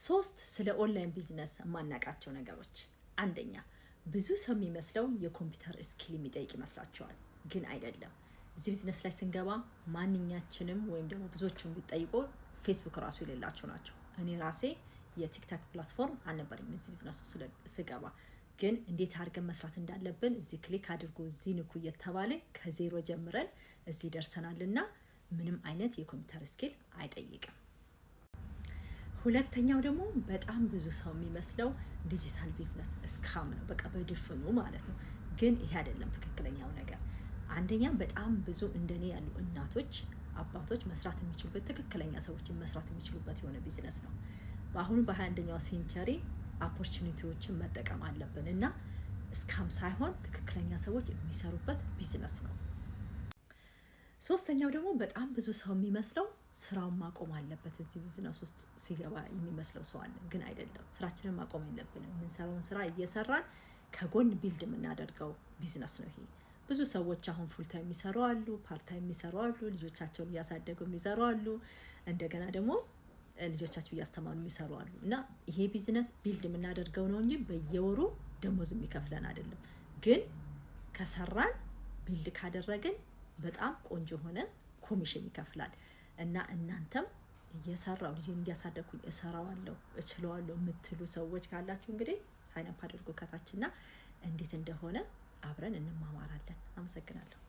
ሶስት ስለ online business የማናውቃቸው ነገሮች። አንደኛ፣ ብዙ ሰው የሚመስለው የኮምፒውተር skill የሚጠይቅ ይመስላቸዋል፣ ግን አይደለም። እዚህ ቢዝነስ ላይ ስንገባ ማንኛችንም ወይም ደግሞ ብዙዎቹን ቢጠይቁ ፌስቡክ ራሱ የሌላቸው ናቸው። እኔ ራሴ የ TikTok platform አልነበረኝም እዚህ ቢዝነሱ ስገባ። ግን እንዴት አድርገን መስራት እንዳለብን እዚህ click አድርጎ እዚህ ንኩ እየተባለ ከዜሮ ጀምረን እዚህ ደርሰናል እና ምንም አይነት የኮምፒውተር skill አይጠይቅም። ሁለተኛው ደግሞ በጣም ብዙ ሰው የሚመስለው digital business scam ነው፣ በቃ በድፍኑ ማለት ነው። ግን ይሄ አይደለም ትክክለኛው ነገር። አንደኛ፣ በጣም ብዙ እንደኔ ያሉ እናቶች፣ አባቶች መስራት የሚችሉበት፣ ትክክለኛ ሰዎችን መስራት የሚችሉበት የሆነ ቢዝነስ ነው። በአሁኑ በ21ኛው century opportunity ዎችን መጠቀም አለብን እና scam ሳይሆን ትክክለኛ ሰዎች የሚሰሩበት ቢዝነስ ነው። ሶስተኛው ደግሞ በጣም ብዙ ሰው የሚመስለው ስራውን ማቆም አለበት እዚህ ቢዝነስ ውስጥ ሲገባ የሚመስለው ሰው አለ። ግን አይደለም። ስራችንን ማቆም የለብንም። የምንሰራውን ስራ እየሰራን ከጎን build የምናደርገው ቢዝነስ ነው ይሄ። ብዙ ሰዎች አሁን full time የሚሰሩ አሉ፣ part time የሚሰሩ አሉ፣ ልጆቻቸውን እያሳደጉ የሚሰሩ አሉ። እንደገና ደግሞ ልጆቻቸው እያስተማሩ የሚሰሩ አሉ። እና ይሄ business build የምናደርገው ነው እንጂ በየወሩ ደሞዝ የሚከፍለን አይደለም። ግን ከሰራን፣ build ካደረግን በጣም ቆንጆ የሆነ ኮሚሽን ይከፍላል። እና እናንተም እየሰራው ልጄን እያሳደግኩኝ እሰራዋለሁ፣ እችለዋለሁ የምትሉ ሰዎች ካላችሁ እንግዲህ sign up አድርጎ ከታችና እንዴት እንደሆነ አብረን እንማማራለን። አመሰግናለሁ።